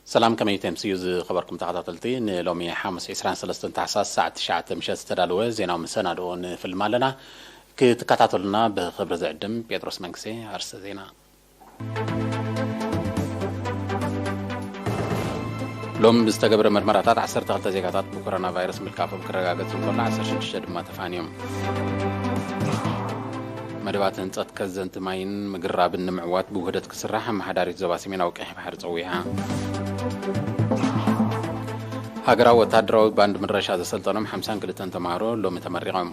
ሰላም፣ ከመይ ተምስዩ ዝኸበርኩም ተኸታተልቲ? ንሎሚ ሓሙስ ዕስራን ሰለስተን ታሕሳስ ሰዓት ትሽዓተ ምሸት ዝተዳለወ ዜናዊ መሰናድኦ ንፍልም ኣለና። ክትከታተሉና ብኽብሪ ዝዕድም ጴጥሮስ መንግስቴ። ኣርስተ ዜና። ሎም ብዝተገብረ መርመራታት ዓሰርተ ክልተ ዜጋታት ብኮሮና ቫይረስ ምልካፎም ክረጋገጽ እንከሎ፣ ዓሰርተ ሽዱሽተ ድማ ተፋንዮም። መደባት ህንጸት ከዘንቲ ማይን ምግራብን ንምዕዋት ብውህደት ክስራሕ ኣመሓዳሪት ዞባ ሰሜናዊ ቀይሕ ባሕሪ ጸዊዓ። ሃገራዊ ወተሃደራዊ ባንድ ምረሻ ዘሰልጠኖም ሓምሳን ክልተን ተማሃሮ ሎሚ ተመሪቖም።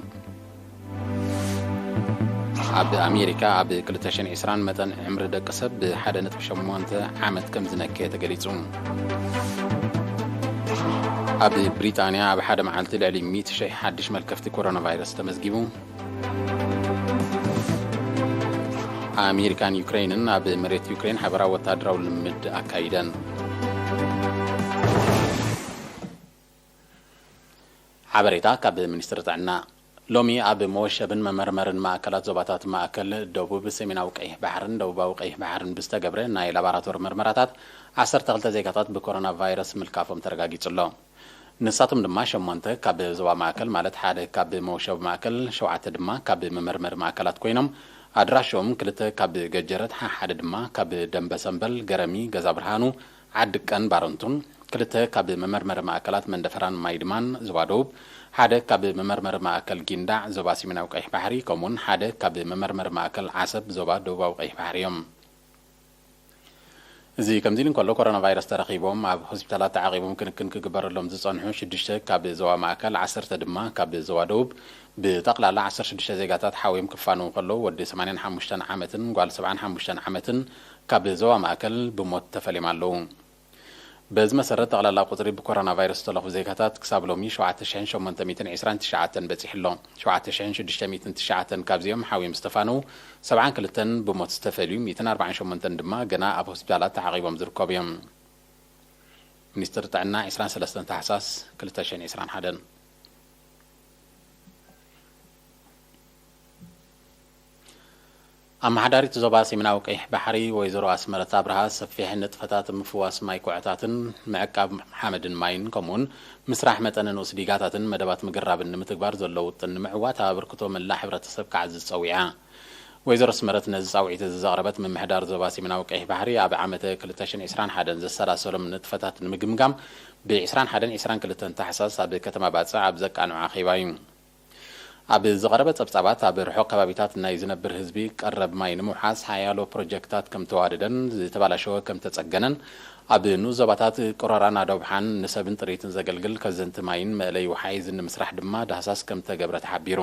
ኣብ ኣሜሪካ ኣብ ክልተ ሽሕን ዕስራን መጠን ዕምሪ ደቂ ሰብ ብ ሓደ ነጥቢ ሸሞንተ ዓመት ከም ዝነከየ ተገሊጹ። ኣብ ብሪጣንያ ኣብ ሓደ መዓልቲ ልዕሊ ሚእቲ ሽሕ ሓድሽ መልከፍቲ ኮሮና ቫይረስ ተመዝጊቡ። ኣሜሪካን ዩክሬንን ኣብ መሬት ዩክሬን ሓበራዊ ወታደራዊ ልምምድ ኣካይደን። ሓበሬታ ካብ ሚኒስትሪ ጥዕና። ሎሚ ኣብ መወሸብን መመርመርን ማእከላት ዞባታት ማእከል፣ ደቡብ ሰሜናዊ ቀይሕ ባሕርን ደቡባዊ ቀይሕ ባሕርን ብዝተገብረ ናይ ላቦራቶሪ መርመራታት ዓሰርተ ክልተ ዜጋታት ብኮሮና ቫይረስ ምልካፎም ተረጋጊጹ ኣሎ። ንሳቶም ድማ ሸሞንተ ካብ ዞባ ማእከል፣ ማለት ሓደ ካብ መወሸቢ ማእከል፣ ሸውዓተ ድማ ካብ መመርመሪ ማእከላት ኮይኖም፣ ኣድራሾም ክልተ ካብ ገጀረት፣ ሓ-፣ ሓደ ድማ ካብ ደንበሰንበል፣ ገረሚ፣ ገዛ ብርሃኑ፣ ዓዲ ቀን ባረንቱን፣ ክልተ ካብ መመርመሪ ማእከላት መንደፈራን ማይድማን ዞባ ደቡብ፣ ሓደ ካብ መመርመሪ ማእከል ጊንዳዕ ዞባ ሰሜናዊ ቀይሕ ባሕሪ፣ ከምኡውን ሓደ ካብ መመርመሪ ማእከል ዓሰብ ዞባ ደቡባዊ ቀይሕ ባሕሪ እዮም። እዚ ከምዚ ኢሉ እንከሎ፣ ኮሮና ቫይረስ ተረኺቦም ኣብ ሆስፒታላት ተዓቒቦም ክንክን ክግበረሎም ዝጸንሑ ሽዱሽተ ካብ ዞባ ማእከል፣ ዓሰርተ ድማ ካብ ዞባ ደቡብ፣ ብጠቕላላ ዓሰርተ ሽዱሽተ ዜጋታት ሓውዮም ክፋነዉ ከለዉ፣ ወዲ ሰማንያን ሓሙሽተን ዓመትን ጓል ሰብዓን ሓሙሽተን ዓመትን ካብ ዞባ ማእከል ብሞት ተፈልዮም ኣለዉ። በዚ መሰረት፣ ጠቕላላ ቁጽሪ ብኮሮና ቫይረስ ዝተለኽፉ ዜጋታት ክሳብ ሎሚ ሸውዓተ ሽሕን ሸሞንተ ሚእትን ዕስራን ትሽዓተን በጺሑ ኣሎ። ሸውዓተ ሽሕን ሽዱሽተ ሚእትን ትሽዓተን ካብዚኦም ሓውዮም ዝተፋነዉ፣ ሰብዓን ክልተን ብሞት ዝተፈልዩ፣ ሚእትን ኣርባዓን ሸሞንተን ድማ ገና ኣብ ሆስፒታላት ተዓቒቦም ዝርከቡ እዮም። ሚኒስትሪ ጥዕና፣ ዕስራን ሰለስተን ታሕሳስ ክልተ ሽሕን ዕስራን ሓደን። ኣመሓዳሪት ዞባ ሰሜናዊ ቀይሕ ባሕሪ ወይዘሮ ኣስመረት ኣብርሃ፣ ሰፊሕ ንጥፈታት ምፍዋስ ማይ ኩዕታትን ምዕቃብ ሓመድን ማይን፣ ከምኡውን ምስራሕ መጠነ ንኡስ ዲጋታትን መደባት ምግራብን ንምትግባር ዘሎ ውጥን ንምዕዋት ኣበርክቶ መላእ ሕብረተሰብ ክዓዝዝ ጸዊዓ። ወይዘሮ ኣስመረት ነዚ ጻውዒት እዚ ዘቕረበት፣ ምምሕዳር ዞባ ሰሜናዊ ቀይሕ ባሕሪ ኣብ ዓመተ ክልተ ሽሕን ዕስራን ሓደን ዘሰላሰሎም ንጥፈታት ንምግምጋም፣ ብ ዕስራን ሓደን ዕስራን ክልተን ታሕሳስ ኣብ ከተማ ባጽዕ ኣብ ዘቃንዖ ኣኼባ እዩ። ኣብ ዝቐረበ ጸብጻባት፣ ኣብ ርሑቕ ከባቢታት ናይ ዝነብር ህዝቢ ቀረብ ማይ ንምውሓስ ሓያሎ ፕሮጀክታት ከም ተዋደደን ዝተባላሸወ ከም ተጸገነን፣ ኣብ ንኡስ ዞባታት ቅሮራን ኣዶብሓን ንሰብን ጥሪትን ዘገልግል ከዘንቲ ማይን መእለዪ ውሓይዝን ንምስራሕ ድማ ዳህሳስ ከም ተገብረ ተሓቢሩ።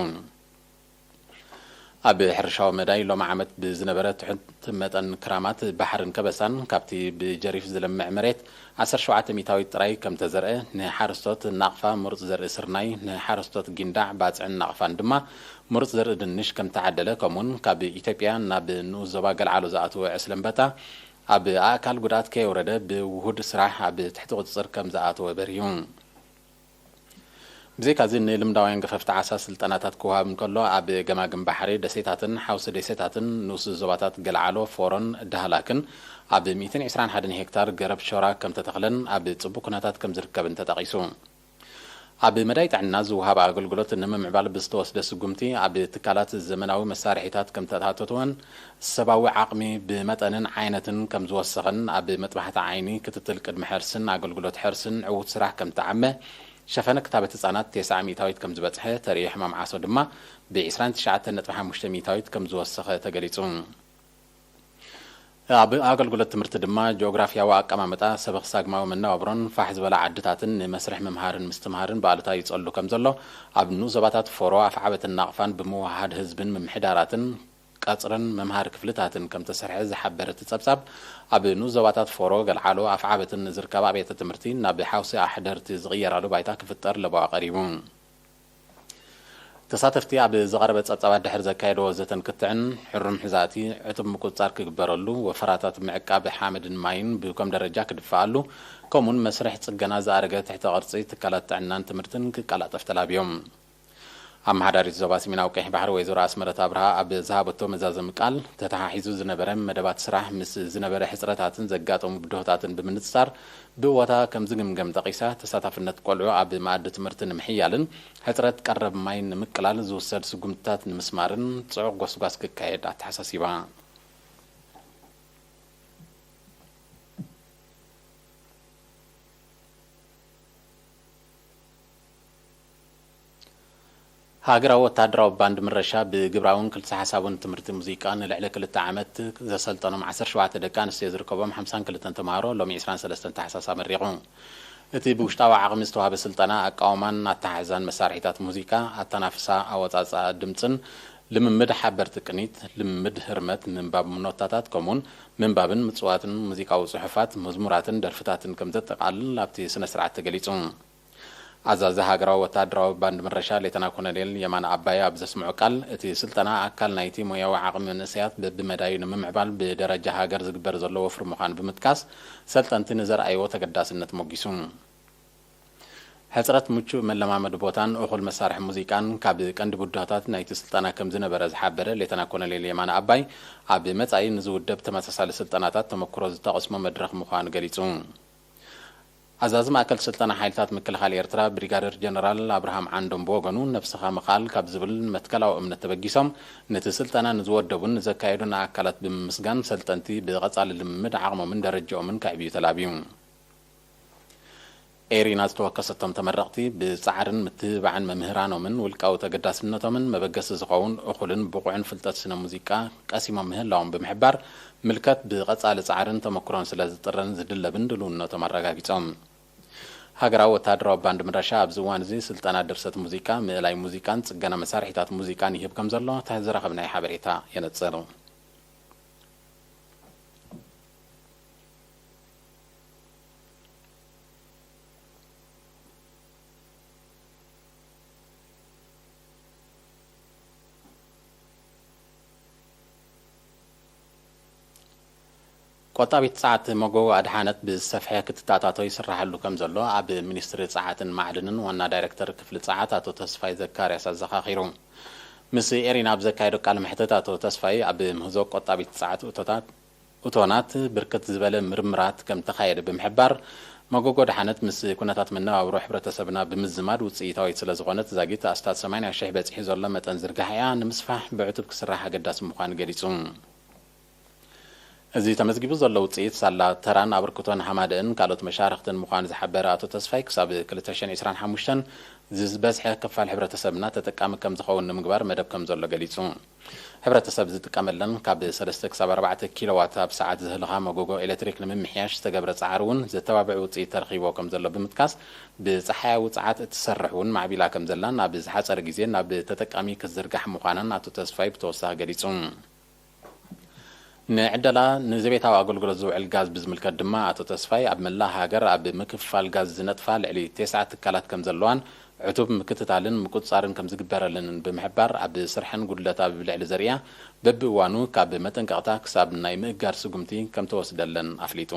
ኣብ ሕርሻዊ መዳይ፣ ሎሚ ዓመት ብዝነበረ ትሑት መጠን ክራማት ባሕርን ከበሳን፣ ካብቲ ብጀሪፍ ዝለምዕ መሬት ዓሰርተ ሸውዓተ ሚእታዊት ጥራይ ከም ተዘርአ፣ ንሓረስቶት ናቕፋ ምሩጽ ዘርኢ ስርናይ፣ ንሓረስቶት ጊንዳዕ፣ ባጽዕን ናቕፋን ድማ ምሩጽ ዘርኢ ድንሽ ከም ተዓደለ፣ ከምኡውን ካብ ኢትዮጵያ ናብ ንኡስ ዞባ ገልዓሎ ዝኣተወ ዕስለ ኣንበጣ ኣብ ኣእካል ጉድኣት ከየውረደ ብውሁድ ስራሕ ኣብ ትሕቲ ቁጽጽር ከም ዝኣተወ በሪሁ። ብዘይካዚ፣ ንልምዳውያን ገፈፍቲ ዓሳ ስልጠናታት ክወሃብ እንከሎ፣ ኣብ ገማግም ባሕሪ ደሴታትን ሓውሲ ደሴታትን ንኡስ ዞባታት ገልዓሎ፣ ፎሮን ዳህላክን ኣብ ሚእትን ዕስራን ሓደን ሄክታር ገረብ ሾራ ከም ተተኽለን ኣብ ጽቡቕ ኩነታት ከም ዝርከብን ተጠቒሱ። ኣብ መዳይ ጥዕና ዝወሃብ ኣገልግሎት ንምምዕባል ብዝተወስደ ስጉምቲ፣ ኣብ ትካላት ዘመናዊ መሳርሒታት ከም ተኣታተወን፣ ሰባዊ ዓቕሚ ብመጠንን ዓይነትን ከም ዝወሰኸን፣ ኣብ መጥባሕቲ ዓይኒ፣ ክትትል ቅድሚ ሕርስን ኣገልግሎት ሕርስን ዕዉት ስራሕ ከም ተዓመ፣ ሸፈነ ክታበት ህጻናት ተስዓ ሚእታዊት ከም ዝበጽሐ፣ ተርእዮ ሕማም ዓሶ ድማ ብ ዕስራን ትሽዓተን ነጥቢ ሓሙሽተ ሚእታዊት ከም ዝወሰኸ ተገሊጹ። ኣብ ኣገልግሎት ትምህርቲ ድማ፣ ጂኦግራፍያዊ ኣቀማምጣ ሰበኽ ሳግማዊ መነባብሮን ፋሕ ዝበላ ዓድታትን ንመስርሕ ምምሃርን ምስትምሃርን ብኣሉታ ይጸሉ ከም ዘሎ፣ ኣብ ንኡስ ዞባታት ፎሮ፣ ኣፍዓበትን ናቕፋን ብምውህሃድ ህዝብን ምምሕዳራትን ቀጽርን መምሃሪ ክፍልታትን ከም ተሰርሐ ዝሓበረ እቲ ጸብጻብ፣ ኣብ ንኡስ ዞባታት ፎሮ፣ ገልዓሎ፣ ኣፍዓበትን ንዝርከባ ኣብያተ ትምህርቲ ናብ ሓውሲ ኣሕደርቲ ዝቕየራሉ ባይታ ክፍጠር ለበዋ ቀሪቡ። ተሳተፍቲ ኣብ ዝቐረበ ጸብጻባት ድሕሪ ዘካየድዎ ዘተን ክትዕን፣ ሕሩም ሕዛእቲ ዕቱብ ምቁጽጻር ክግበረሉ፣ ወፈራታት ምዕቃብ ሓመድን ማይን ብኮም ደረጃ ክድፈኣሉ፣ ከምኡውን መስርሕ ጽገና ዝኣረገ ትሕተ ቅርጺ ትካላት ጥዕናን ትምህርትን ክቀላጠፍ ተላብዮም። ኣመሓዳሪት ዞባ ሰሜናዊ ቀይሕ ባሕሪ ወይዘሮ ኣስመረት ኣብርሃ ኣብ ዝሃበቶ መዛዘሚ ቃል፣ ተተሓሒዙ ዝነበረ መደባት ስራሕ ምስ ዝነበረ ሕጽረታትን ዘጋጠሙ ብድሆታትን ብምንጽጻር፣ ብእወታ ከም ዝግምገም ጠቒሳ፣ ተሳታፍነት ቆልዑ ኣብ መኣዲ ትምህርቲ ንምሕያልን ሕጽረት ቀረብ ማይ ንምቅላል ዝውሰድ ስጉምትታት ንምስማርን ጽዑቕ ጎስጓስ ክካየድ ኣተሓሳሲባ። ሃገራዊ ወተሃደራዊ ባንድ ምረሻ ብግብራውን ክልተ ሓሳቡን ትምህርቲ ሙዚቃ ንልዕሊ ክልተ ዓመት ዘሰልጠኖም ዓሰርተ ሸውዓተ ደቂ ኣንስትዮ ዝርከቦም ሓምሳን ክልተን ተምሃሮ ሎሚ ዕስራን ሰለስተን ታሕሳስ ኣመሪቑ። እቲ ብውሽጣዊ ዓቕሚ ዝተዋህበ ስልጠና ኣቃውማን ኣተሓሕዛን መሳርሒታት ሙዚቃ፣ ኣተናፍሳ፣ ኣወጻጽኣ ድምጽን ልምምድ ሓበርቲ ቅኒት፣ ልምምድ ህርመት፣ ምንባብ ኖታታት ከምኡውን ምንባብን ምጽዋትን ሙዚቃዊ ጽሑፋት፣ መዝሙራትን ደርፍታትን ከም ዘጠቓልል ኣብቲ ስነ ስርዓት ተገሊጹ። ኣዛዚ ሃገራዊ ወተሃደራዊ ባንድ ምረሻ ሌተና ኮሎኔል የማነ ኣባየ ኣብ ዘስምዖ ቃል፣ እቲ ስልጠና ኣካል ናይቲ ሞያዊ ዓቕሚ መንእሰያት በብመዳዩ ንምምዕባል ብደረጃ ሃገር ዝግበር ዘሎ ወፍሪ ምዃኑ ብምጥቃስ፣ ሰልጠንቲ ንዘርኣይዎ ተገዳስነት ሞጊሱ። ሕጽረት ምቹእ መለማመዲ ቦታን እኹል መሳርሒ ሙዚቃን ካብ ቀንዲ ብድሆታት ናይቲ ስልጠና ከም ዝነበረ ዝሓበረ ሌተና ኮሎኔል የማነ ኣባይ፣ ኣብ መጻኢ ንዝውደብ ተመሳሳሊ ስልጠናታት ተመክሮ ዝተቐስሞ መድረኽ ምዃኑ ገሊጹ። ኣዛዚ ማእከል ስልጠና ሓይልታት ምክልኻል ኤርትራ ብሪጋደር ጀነራል ኣብርሃም ዓንዶም ብወገኑ፣ ነብስኻ ምኽኣል ካብ ዝብል መትከላዊ እምነት ተበጊሶም፣ ነቲ ስልጠና ንዝወደቡን ንዘካየዱን ኣካላት ብምምስጋን፣ ሰልጠንቲ ብቐጻሊ ልምምድ ዓቕሞምን ደረጃኦምን ከዕብዩ ተላብዩ። ኤሪና ዝተወከሰቶም ተመረቕቲ፣ ብጻዕርን ምትብባዕን መምህራኖምን ውልቃዊ ተገዳስነቶምን መበገሲ ዝኸውን እኹልን ብቑዕን ፍልጠት ስነ ሙዚቃ ቀሲሞም ምህላዎም ብምሕባር፣ ምልከት ብቐጻሊ ጻዕርን ተመክሮን ስለ ዝጥረን ዝድለብን ድልውነቶም ኣረጋጊጾም። ሃገራዊ ወተሃደራዊ ባንድ ምረሻ ኣብዚ እዋን እዚ ስልጠና ድርሰት ሙዚቃ፣ ምእላይ ሙዚቃን ጽገና መሳርሒታት ሙዚቃን ይህብ ከም ዘሎ እቲ ዝረኸብናዮ ሓበሬታ የነጽር። ቆጣቢት ጸዓት መጎጎ ኣድሓነት ብዝሰፍሐ ክትተኣታቶ ይስራሓሉ ከም ዘሎ ኣብ ሚኒስትሪ ጸዓትን ማዕድንን ዋና ዳይሬክተር ክፍሊ ጸዓት ኣቶ ተስፋይ ዘካርያስ ኣዘኻኺሩ። ምስ ኤሪና ኣብ ዘካየዶ ቃለ መሕትት ኣቶ ተስፋይ ኣብ ምህዞ ቆጣቢት ጸዓት እቶታት እቶናት ብርክት ዝበለ ምርምራት ከም ተኻየደ ብምሕባር፣ መጎጎ ድሓነት ምስ ኩነታት መነባብሮ ሕብረተሰብና ብምዝማድ ውፅኢታዊት ስለ ዝኾነት፣ ዛጊት ኣስታት ሰማንያ ሽሕ በፂሑ ዘሎ መጠን ዝርጋሐ እያ ንምስፋሕ ብዕቱብ ክስራሕ ኣገዳሲ ምዃኑ ገሊፁ። እዚ ተመዝጊቡ ዘሎ ውፅኢት ሳላ ተራን ኣበርክቶን ሃማደእን ካልኦት መሻርኽትን ምዃኑ ዝሓበረ ኣቶ ተስፋይ፣ ክሳብ ክልተ ሽሕን ዕስራን ሓሙሽተን ዝበዝሐ ክፋል ሕብረተሰብና ተጠቃሚ ከም ዝኸውን ንምግባር መደብ ከም ዘሎ ገሊፁ። ሕብረተሰብ ዝጥቀመለን ካብ ሰለስተ ክሳብ ኣርባዕተ ኪሎዋት ኣብ ሰዓት ዝህልኻ መጎጎ ኤሌክትሪክ ንምምሕያሽ ዝተገብረ ጻዕሪ እውን ዘተባብዕ ውጽኢት ተረኺብዎ ከም ዘሎ ብምጥቃስ፣ ብጸሓያዊ ጸዓት እትሰርሕ እውን ማዕቢላ ከም ዘላን ኣብ ዝሓጸረ ግዜ ናብ ተጠቃሚ ክትዝርጋሕ ምዃናን ኣቶ ተስፋይ ብተወሳኺ ገሊጹ። ንዕደላ ንዘቤታዊ ኣገልግሎት ዝውዕል ጋዝ ብዝምልከት ድማ ኣቶ ተስፋይ ኣብ መላእ ሃገር ኣብ ምክፍፋል ጋዝ ዝነጥፋ ልዕሊ ተስዓ ትካላት ከም ዘለዋን ዕቱብ ምክትታልን ምቁጽጻርን ከም ዝግበረለንን ብምሕባር፣ ኣብ ስርሐን ጉድለት ኣብ ልዕሊ ዘርእያ በብእዋኑ ካብ መጠንቀቕታ ክሳብ ናይ ምእጋድ ስጉምቲ ከም ተወስደለን ኣፍሊጡ።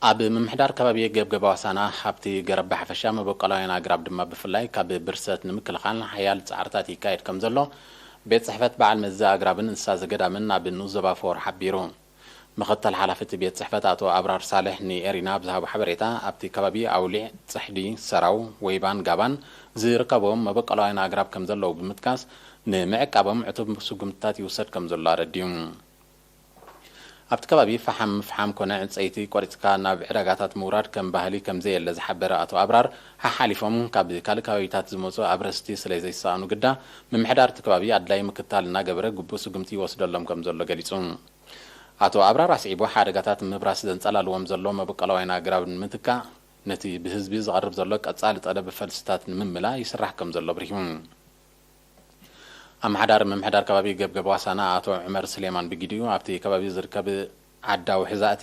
ኣብ ምምሕዳር ከባቢ ገብገባ ዋሳና ሃብቲ ገረብ ብሓፈሻ መበቆላውያን ኣግራብ ድማ ብፍላይ ካብ ብርሰት ንምክልኻል ሓያል ጻዕርታት ይካየድ ከም ዘሎ ቤት ጽሕፈት በዓል መዚ ኣግራብን እንስሳ ዘገዳምን ኣብ ንኡስ ዞባ ፎር ሓቢሩ። ምኽትል ሓላፊ እቲ ቤት ጽሕፈት ኣቶ ኣብራር ሳልሕ ንኤሪና ኣብ ዝሃቦ ሓበሬታ፣ ኣብቲ ከባቢ ኣውሊዕ፣ ጽሕዲ፣ ሰራው፣ ወይባን ጋባን ዝርከብዎም መበቆላውያን ኣግራብ ከም ዘለዉ ብምጥቃስ፣ ንምዕቃቦም ዕቱብ ስጉምትታት ይውሰድ ከም ዘሎ ኣረዲኡ። ኣብቲ ከባቢ ፈሓም ምፍሓም ኮነ ዕንጸይቲ ቆሪጽካ ናብ ዕዳጋታት ምውራድ ከም ባህሊ ከም ዘየለ ዝሓበረ ኣቶ ኣብራር፣ ሓሓሊፎም ካብ ካልእ ከባቢታት ዝመጹ ኣብረስቲ ስለ ዘይሰኣኑ ግዳ፣ ምምሕዳር እቲ ከባቢ ኣድላይ ምክትታል እናገበረ ግቡእ ስጉምቲ ይወስደሎም ከም ዘሎ ገሊጹ። ኣቶ ኣብራር ኣስዒቡ፣ ሓደጋታት ምብራስ ዘንጸላልዎም ዘሎ መበቆላውያን ኣግራብ ንምትካእ፣ ነቲ ብህዝቢ ዝቐርብ ዘሎ ቀጻሊ ጠለብ ፈልስታት ንምምላእ ይስራሕ ከም ዘሎ ኣብሪሁ። ኣመሓዳሪ ምምሕዳር ከባቢ ገብገብ ዋሳና ኣቶ ዑመር ስሌማን ብግዲኡ፣ ኣብቲ ከባቢ ዝርከብ ዓዳዊ ሕዛእቲ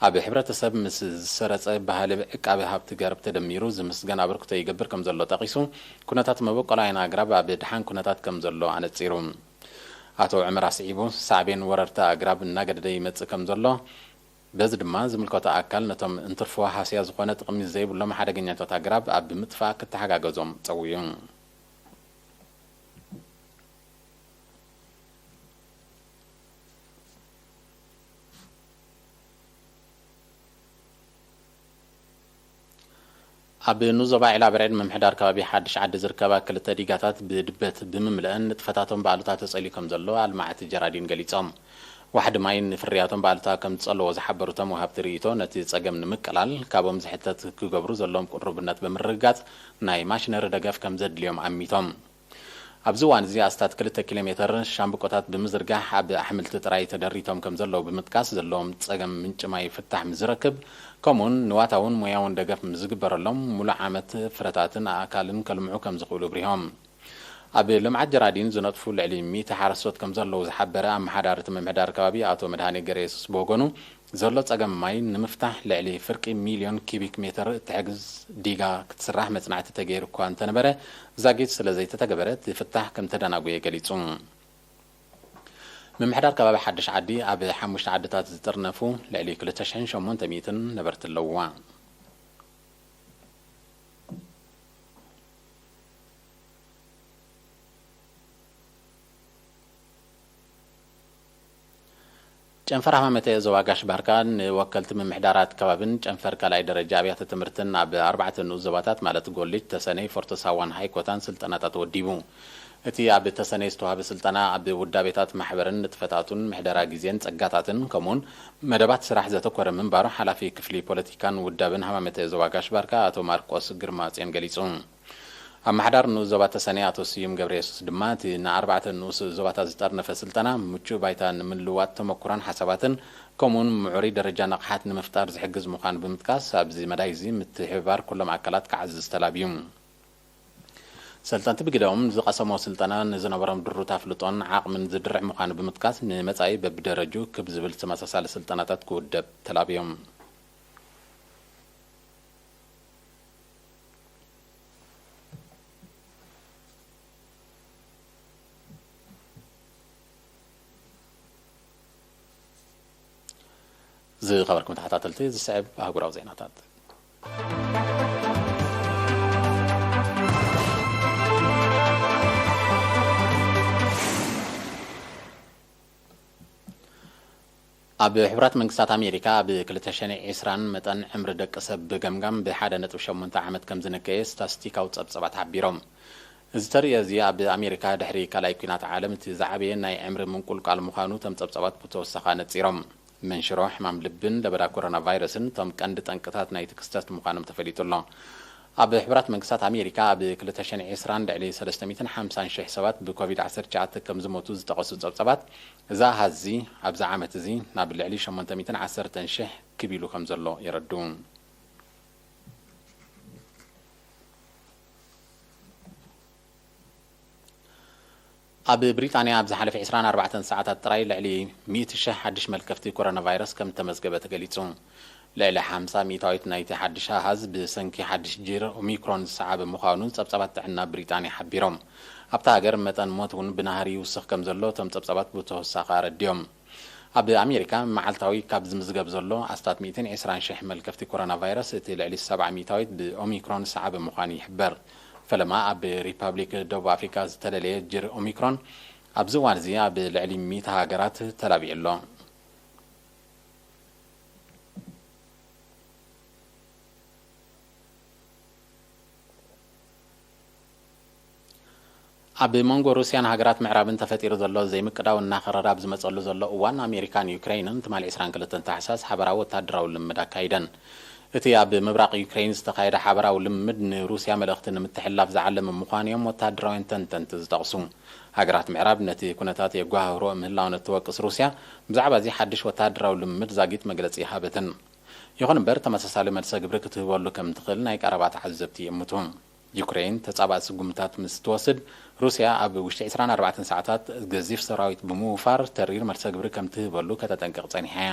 ኣብ ሕብረተሰብ ምስ ዝሰረጸ ባህሊ ዕቃበ ሃብቲ ገረብ ተደሚሩ ዝምስገን ኣበርክቶ ይገብር ከም ዘሎ ጠቒሱ፣ ኩነታት መበቆላውያን ኣግራብ ኣብ ደሓን ኩነታት ከም ዘሎ ኣነጺሩ። ኣቶ ዕመር ኣስዒቡ፣ ሳዕቤን ወረርቲ ኣግራብ እናገደደ ይመጽእ ከም ዘሎ፣ በዚ ድማ ዝምልከቶ ኣካል ነቶም እንትርፎ ሃስያ ዝኾነ ጥቕሚ ዘይብሎም ሓደገኛታት ኣግራብ ኣብ ምጥፋእ ክተሓጋገዞም ጸዊዑ። ኣብ ንኡስ ዞባ ዒላ ብርዕድ ምምሕዳር ከባቢ ሓድሽ ዓዲ ዝርከባ ክልተ ዲጋታት ብድበት ብምምልአን ንጥፈታቶም ብኣሉታ ተጸልዩ ከም ዘሎ ኣልማዕቲ ጀራዲን ገሊጾም። ዋሕዲ ማይ ንፍርያቶም ብኣሉታ ከም ዝጸለዎ ዝሓበሩ እቶም ወሃብቲ ርእይቶ፣ ነቲ ጸገም ንምቅላል ካብኦም ዝሕተት ክገብሩ ዘለዎም ቅሩብነት ብምርግጋጽ ናይ ማሽነሪ ደገፍ ከም ዘድልዮም ኣሚቶም። ኣብዚ እዋን እዚ ኣስታት ክልተ ኪሎ ሜተር ሻምብቆታት ብምዝርጋሕ ኣብ ኣሕምልቲ ጥራይ ተደሪቶም ከም ዘለዉ ብምጥቃስ፣ ዘለዎም ጸገም ምንጪ ማይ ፍታሕ ምስ ዝረክብ፣ ከምኡውን ንዋታውን ሞያውን ደገፍ ምስ ዝግበረሎም፣ ሙሉእ ዓመት ፍረታትን ኣእካልን ከልምዑ ከም ዝኽእሉ ኣብሪሆም። ኣብ ልምዓት ጀራዲን ዝነጥፉ ልዕሊ ሚእቲ ሓረስቶት ከም ዘለዉ ዝሓበረ ኣመሓዳሪ እቲ ምምሕዳር ከባቢ ኣቶ መድሃኔ ገረየሱስ ብወገኑ፣ ዘሎ ጸገም ማይ ንምፍታሕ ልዕሊ ፍርቂ ሚልዮን ኪቢክ ሜተር እትሕግዝ ዲጋ ክትስራሕ መጽናዕቲ ተገይሩ እኳ እንተነበረ፣ ዛጊት ስለ ዘይተተገበረ እቲ ፍታሕ ከም ተደናጎየ ገሊጹ። ምምሕዳር ከባቢ ሓድሽ ዓዲ ኣብ ሓሙሽተ ዓድታት ዝጥርነፉ ልዕሊ ክልተ ሽሕን ሸሞንተ ሚእትን ነበርቲ ኣለውዋ። ጨንፈር ሃማመተ ዞባ ጋሽ ባርካ ንወከልቲ ምምሕዳራት ከባብን ጨንፈር ካልኣይ ደረጃ ኣብያተ ትምህርትን ኣብ ኣርባዕተ ንኡስ ዞባታት ማለት ጎሊጅ፣ ተሰነይ፣ ፎርቶ ሳዋን ሃይኮታን ስልጠናታት ወዲቡ። እቲ ኣብ ተሰነይ ዝተዋህበ ስልጠና ኣብ ውዳቤታት ማሕበርን ንጥፈታቱን ምሕደራ ግዜን ጸጋታትን ከምኡውን መደባት ስራሕ ዘተኮረ ምንባሩ ሓላፊ ክፍሊ ፖለቲካን ውዳበን ሃማመተ ዞባ ጋሽ ባርካ ኣቶ ማርቆስ ግርማጽዮን ገሊጹ። ኣመሓዳሪ ንኡስ ዞባ ተሰነይ ኣቶ ስዩም ገብረየሱስ ድማ፣ እቲ ንኣርባዕተ ንኡስ ዞባታት ዝጠርነፈ ስልጠና፣ ምቹእ ባይታ ንምልውዋጥ ተመኩሮን ሓሳባትን፣ ከምኡውን ምዕሩይ ደረጃ ንቕሓት ንምፍጣር ዝሕግዝ ምዃኑ ብምጥቃስ፣ ኣብዚ መዳይ እዚ ምትሕብባር ኩሎም ኣካላት ክዓዝዝ ተላብዩ። ሰልጠንቲ ብግደኦም፣ ዝቐሰሞ ስልጠና ንዝነበሮም ድሩት ኣፍልጦን ዓቕምን ዝድርዕ ምዃኑ ብምጥቃስ፣ ንመጻኢ በብደረጁ ክብ ዝብል ተመሳሳሊ ስልጠናታት ክውደብ ተላብዮም። ዝኸበርኩም ተኸታተልቲ፣ ዝስዕብ ኣህጉራዊ ዜናታት። ኣብ ሕቡራት መንግስታት ኣሜሪካ ኣብ ክልተ ሽሕን ዕስራን መጠን ዕምሪ ደቂ ሰብ ብገምጋም ብሓደ ነጥቢ ሸሞንተ ዓመት ከም ዝነከየ ስታስቲካዊ ጸብጸባት ሓቢሮም። እዚ ተርእዮ እዚ ኣብ ኣሜሪካ ድሕሪ ካልኣይ ኲናት ዓለም እቲ ዝዓበየ ናይ ዕምሪ ምንቁልቋል ምዃኑ እቶም ጸብጸባት ብተወሳኺ ኣነጺሮም። መንሽሮ፣ ሕማም ልብን ለበዳ ኮሮና ቫይረስን እቶም ቀንዲ ጠንቅታት ናይቲ ክስተት ምዃኖም ተፈሊጡ ኣሎ። ኣብ ሕቡራት መንግስታት ኣሜሪካ ኣብ ክልተ ሽሕን ዕስራን ልዕሊ ሰለስተ ሚእትን ሓምሳን ሽሕ ሰባት ብኮቪድ ዓሰርተ ትሽዓተ ከም ዝሞቱ ዝጠቐሱ ጸብጸባት፣ እዚ ኣሃዝ እዚ ኣብዚ ዓመት እዚ ናብ ልዕሊ ሸሞንተ ሚእትን ዓሰርተን ሽሕ ክብ ኢሉ ከም ዘሎ የረድኡ። ኣብ ብሪጣንያ ኣብ ዝሓለፈ ዕስራን ኣርባዕተን ሰዓታት ጥራይ ልዕሊ ሚእቲ ሽሕ ሓድሽ መልከፍቲ ኮሮና ቫይረስ ከም እተመዝገበ ተገሊጹ። ልዕሊ ሓምሳ ሚእታዊት ናይቲ ሓድሽ ኣሃዝ ብሰንኪ ሓድሽ ጅር ኦሚክሮን ዝሰዓበ ምዃኑ ጸብጻባት ጥዕና ብሪጣንያ ሓቢሮም። ኣብታ ሃገር መጠን ሞት እውን ብናህሪ ይውስኽ ከም ዘሎ እቶም ጸብጻባት ብተወሳኺ ኣረዲኦም። ኣብ ኣሜሪካ መዓልታዊ ካብ ዝምዝገብ ዘሎ ኣስታት ሚእትን ዕስራን ሽሕ መልከፍቲ ኮሮና ቫይረስ፣ እቲ ልዕሊ ሰብዓ ሚእታዊት ብኦሚክሮን ዝሰዓበ ምዃኑ ይሕበር። ፈለማ ኣብ ሪፓብሊክ ደቡብ ኣፍሪካ ዝተለለየ ጅር ኦሚክሮን ኣብዚ እዋን እዚ ኣብ ልዕሊ ሚእቲ ሃገራት ተላቢዑ ኣሎ። ኣብ መንጎ ሩስያን ሃገራት ምዕራብን ተፈጢሩ ዘሎ ዘይምቅዳው እናኸረረ ኣብ ዝመጸሉ ዘሎ እዋን፣ ኣሜሪካን ዩክረይንን ትማሊ ዕስራን ክልተን ታሕሳስ ሓበራዊ ወታደራዊ ልምምድ ኣካይደን። እቲ ኣብ ምብራቕ ዩክረይን ዝተኻየደ ሓበራዊ ልምምድ ንሩስያ መልእኽቲ ንምትሕልላፍ ዝዓለመ ምዃኑ እዮም ወታደራውያን ተንተንቲ ዝጠቕሱ። ሃገራት ምዕራብ ነቲ ኩነታት የጓህሮ ምህላወን እትወቅስ ሩስያ፣ ብዛዕባ እዚ ሓድሽ ወታደራዊ ልምምድ ዛጊት መግለጺ ይሃበትን። ይኹን እምበር፣ ተመሳሳሊ መልሰ ግብሪ ክትህበሉ ከም ትኽእል ናይ ቀረባ ተዓዘብቲ ይእምቱ። ዩክሬን ተጻባእ ስጉምታት ምስ ትወስድ፣ ሩስያ ኣብ ውሽጢ ዕስራን ኣርባዕተን ሰዓታት ገዚፍ ሰራዊት ብምውፋር ተሪር መልሰ ግብሪ ከም ትህበሉ ከተጠንቅቕ ጸኒሓ እያ።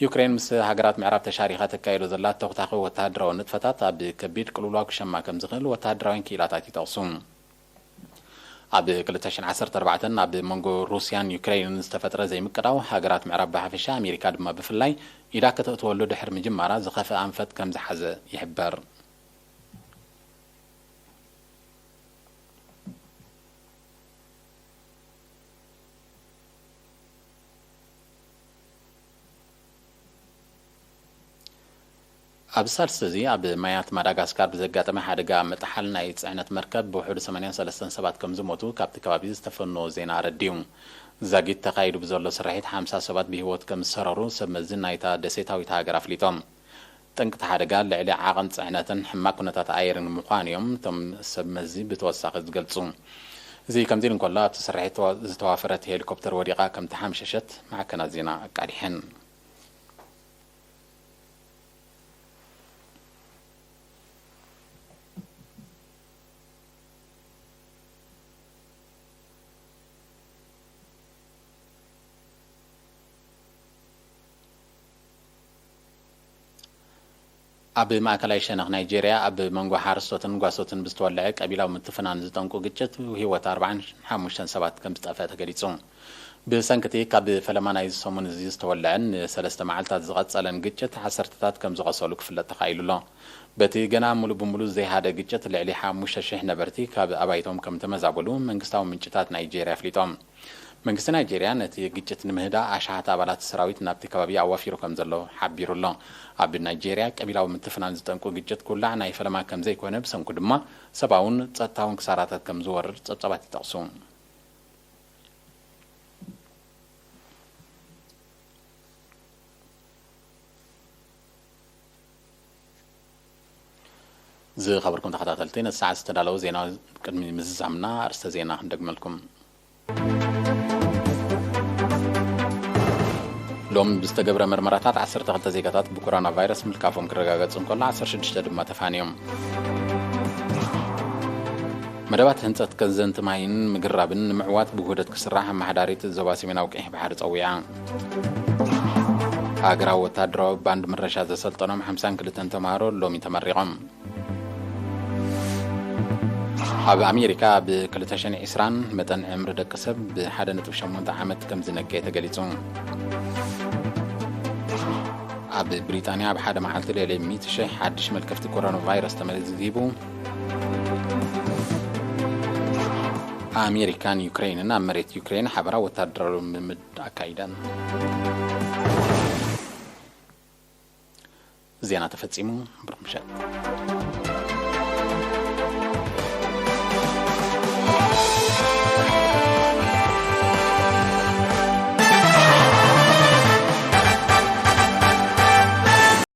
ዩክሬን ምስ ሃገራት ምዕራብ ተሻሪኻ ተካይዶ ዘላ ተኹታኺ ወተሃደራዊ ንጥፈታት ኣብ ከቢድ ቅልውላው ክሸማ ከም ዝኽእል ወተሃደራውያን ክኢላታት ይጠቕሱ። ኣብ ክልተ ሽሕን ዓሰርተ ኣርባዕተን ኣብ መንጎ ሩስያን ዩክሬንን ዝተፈጥረ ዘይምቅዳው፣ ሃገራት ምዕራብ ብሓፈሻ፣ ኣሜሪካ ድማ ብፍላይ፣ ኢዳ ከተእትወሉ ድሕር ምጅማራ ዝኸፍአ ኣንፈት ከም ዝሓዘ ይሕበር። ኣብ ሳልስቲ እዚ ኣብ ማያት ማዳጋስካር ብዘጋጠመ ሓደጋ ምጥሓል ናይ ጽዕነት መርከብ ብውሕዱ ሰማንያን ሰለስተን ሰባት ከም ዝሞቱ ካብቲ ከባቢ ዝተፈነወ ዜና ኣረዲኡ። ዛጊት ተኻይዱ ብዘሎ ስርሒት ሓምሳ ሰባት ብህይወት ከም ዝሰረሩ ሰብ መዚ ናይታ ደሴታዊት ሃገር ኣፍሊጦም። ጠንቅቲ ሓደጋ ልዕሊ ዓቐን ጽዕነትን ሕማቅ ኩነታት ኣየርን ምዃኑ እዮም እቶም ሰብ መዚ ብተወሳኺ ዝገልጹ። እዚ ከምዚ ኢሉ እንከሎ፣ ኣብቲ ስርሒት ዝተዋ-፣ ዝተዋፈረት ሄሊኮፕተር ወዲቓ ከም ተሓምሸሸት ማዕከናት ዜና ኣቃሊሐን። ኣብ ማእከላይ ሸነኽ ናይጄርያ፣ ኣብ መንጎ ሓረስቶትን ጓሶትን ብዝተወልዐ ቀቢላዊ ምትፍናን ዝጠንቁ ግጭት፣ ህይወት ኣርባዓን ሓሙሽተን ሰባት ከም ዝጠፍአ ተገሊጹ። ብሰንኪ እቲ ካብ ፈለማ ናይዚ ሰሙን እዚ ዝተወልዐን ንሰለስተ መዓልታት ዝቐጸለን ግጭት፣ ዓሰርተታት ከም ዝቖሰሉ ክፍለጥ ተኻኢሉ ኣሎ። በቲ ገና ሙሉእ ብሙሉእ ዘይሃደ ግጭት፣ ልዕሊ ሓሙሽተ ሽሕ ነበርቲ ካብ ኣባይቶም ከም ተመዛበሉ መንግስታዊ ምንጭታት ናይጄርያ ኣፍሊጦም። መንግስቲ ናይጄርያ ነቲ ግጭት ንምህዳእ ኣሽሓት ኣባላት ሰራዊት ናብቲ ከባቢ ኣዋፊሩ ከም ዘሎ ሓቢሩ ኣሎ። ኣብ ናይጄርያ ቀቢላዊ ምትፍናን ዝጠንቁ ግጭት ክውላዕ ናይ ፈለማ ከም ዘይኮነ፣ ብሰንኩ ድማ ሰብኣውን ጸጥታውን ክሳራታት ከም ዝወርድ ጸብጻባት ይጠቕሱ። ዝኸበርኩም ተኸታተልቲ፣ ነቲ ሰዓት ዝተዳለወ ዜና ቅድሚ ምዝዛምና ኣርእስተ ዜና ክንደግመልኩም። ሎም ብዝተገብረ መርመራታት ዓሰርተ ክልተ ዜጋታት ብኮሮና ቫይረስ ምልካፎም ክረጋገጽ እንከሎ፣ ዓሰርተ ሽዱሽተ ድማ ተፋንዮም። መደባት ህንጸት ከዘንቲ ማይን ምግራብን ንምዕዋት ብውህደት ክስራሕ ኣመሓዳሪት ዞባ ሰሜናዊ ቀይሕ ባሕሪ ጸዊዓ። ሃገራዊ ወታደራዊ ባንድ ምረሻ ዘሰልጠኖም ሓምሳን ክልተን ተምሃሮ ሎሚ ተመሪቖም። ኣብ ኣሜሪካ ኣብ ክልተ ሽሕን ዕስራን መጠን ዕምሪ ደቂ ሰብ ብሓደ ነጥቢ ሸሞንተ ዓመት ከም ዝነከየ ተገሊጹ። ኣብ ብሪጣንያ ኣብ ሓደ መዓልቲ ልዕሊ ሚእቲ ሽሕ ሓድሽ መልከፍቲ ኮሮና ቫይረስ ተመዝጊቡ። ኣሜሪካን ዩክሬንን ኣብ መሬት ዩክሬን ሓበራዊ ወታደራዊ ልምምድ ኣካይደን። ዜና ተፈጺሙ። ብሩኽ ምሸት።